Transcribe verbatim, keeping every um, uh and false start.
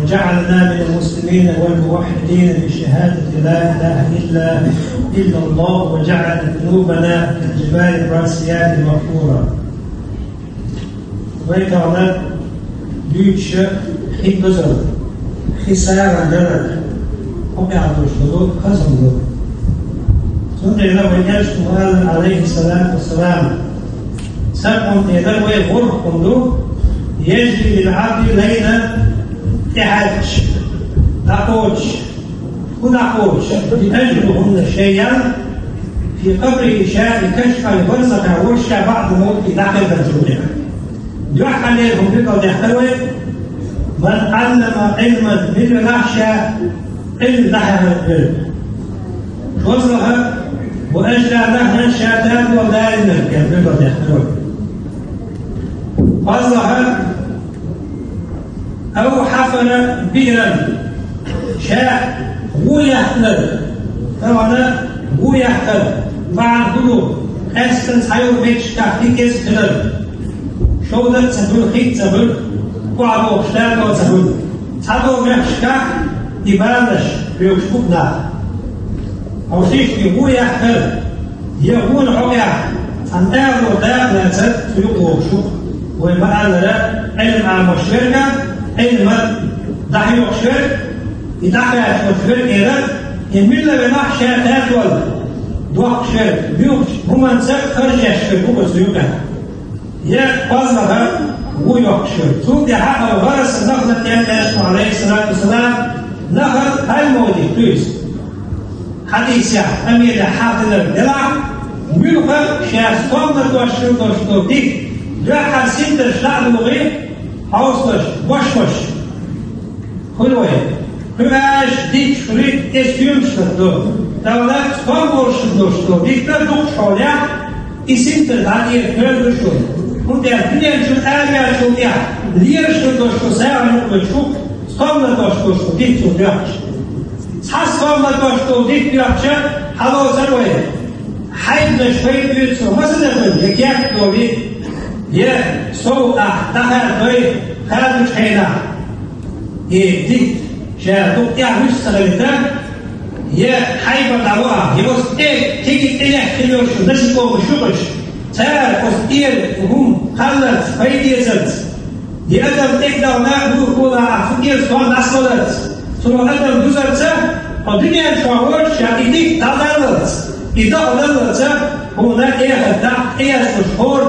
جعلنا من المسلمين والموحدين بشهادة لا إله إلا إلا الله، وجعل ذنوبنا كالجبال الراسيات مغفورة. Вай тӀехьа дуьйцуш хи дозалла, хи сагӀа дара, хӀокху аьлла долуш долу хаза хӀума ду. Цундела вайн Элчано аьлла, алейхиссалату вассалам, цхьа хӀума тӀера вай гӀурхьа хӀума ду, яжри лил Ӏабди лайла тӀехьаьжча, дӀакхочуш, хӀун дӀакхочуш, литажида хӀунда шайъан, фи къабрихӀи ша и каш хьайн барзахехь волуш ша баӀда мовтихӀи дӀакхайкхинчул тӀаьхьа. Дуьххьарлера хӀума билгалдаьккхира вай: ман Ӏаллама Ӏилман, мила велахь ша Ӏилма дӀахьехна верг. ШозлагӀа: ва ажра нахьран, ша тадо далийнарг, аьлла билгалдаьккхира вай. КхозлагӀа: ав хьафара биъран, ша ву яьккхинарг, тахана ву яьккхинарг, маьӀна хӀун ду, къаьсттина цхьайолу меттигашкахь дика кӀезиг хилар. Шовда а ца хуьлу, хи а ца хуьлу, охьадогӀуш дакъа а ца хуьлу. Цхьадолу мехкашкахь и баланаш хьоьгуш бу нах. Хьовсийша, и ву яьккхинарг, я вуна хьокъехь цхьана агӀор дакъа лаьцнарг цу юкъа вогӀуш ву-кх, вай ма-аллара, Ӏилма Ӏамош верг а, Ӏилма дӀахьоькхуш верг а, и дӀакхачош верг а, и милла велахь ша тадо доккхуш верг, муьлххачу хӀуманца харжеш верг ву-кх цу юкъахь. Я кхозлагӀа ву йоккхуш верг. Цул тӀаьхьа ал-гӀарас нахла, аьлла Элчано, алейхиссалату вассалам, нахал хьалмовдийта ду иза. Хьадисехь, къамелехь хьахдинарг делахь, муьлхха ша стомнатош хир долуш долу дика, дуьххьара синтарш дӀа а дохий, хьовсалаш, бошмаш. Хуьлу вай. Кхуьнаш дикачу хуьлий, тӀе соьмаш хӀотто. Тахана стом болуш долуш долу диканаш дукхахьолахь, и синтар дӀатӀера кхоьлуш ду шуна. ХӀунда аьлча дуьнен чуьра араваьллачул тӀаьхьа лелаш хир долуш долу сагӀа юкъа вуьгуш ву, стомнатош долуш долу дика цо доьхкуш. Цхьа стомнатош долу дика доьхкича, хьалоцур вай. Хьайбанаш пайда оьцу масала хуьлу, я кехат доьхий, я сов ахь дӀахаьртой хадучу хенахь. И дика ша дукха тӀаьхьа вуьсу ца хилийта, я хьайба дӀаваха, я оцу тӀе кегий тӀе лехкина йолуш шу даши кӀомаш ю-кх уьш. Цара оцу тӀера хӀума кхалларца, пайда эцарца, я адам тӀе а дахана, дуьххьала ахь цу тӀера стом дӀасаваларца, цунах адам дузарца, хьо дуьнен чохь волуш ша и дика дӀадаллалц, и дакъа даллалца, хьуна эхарт дахь тӀеэцалуш хӀора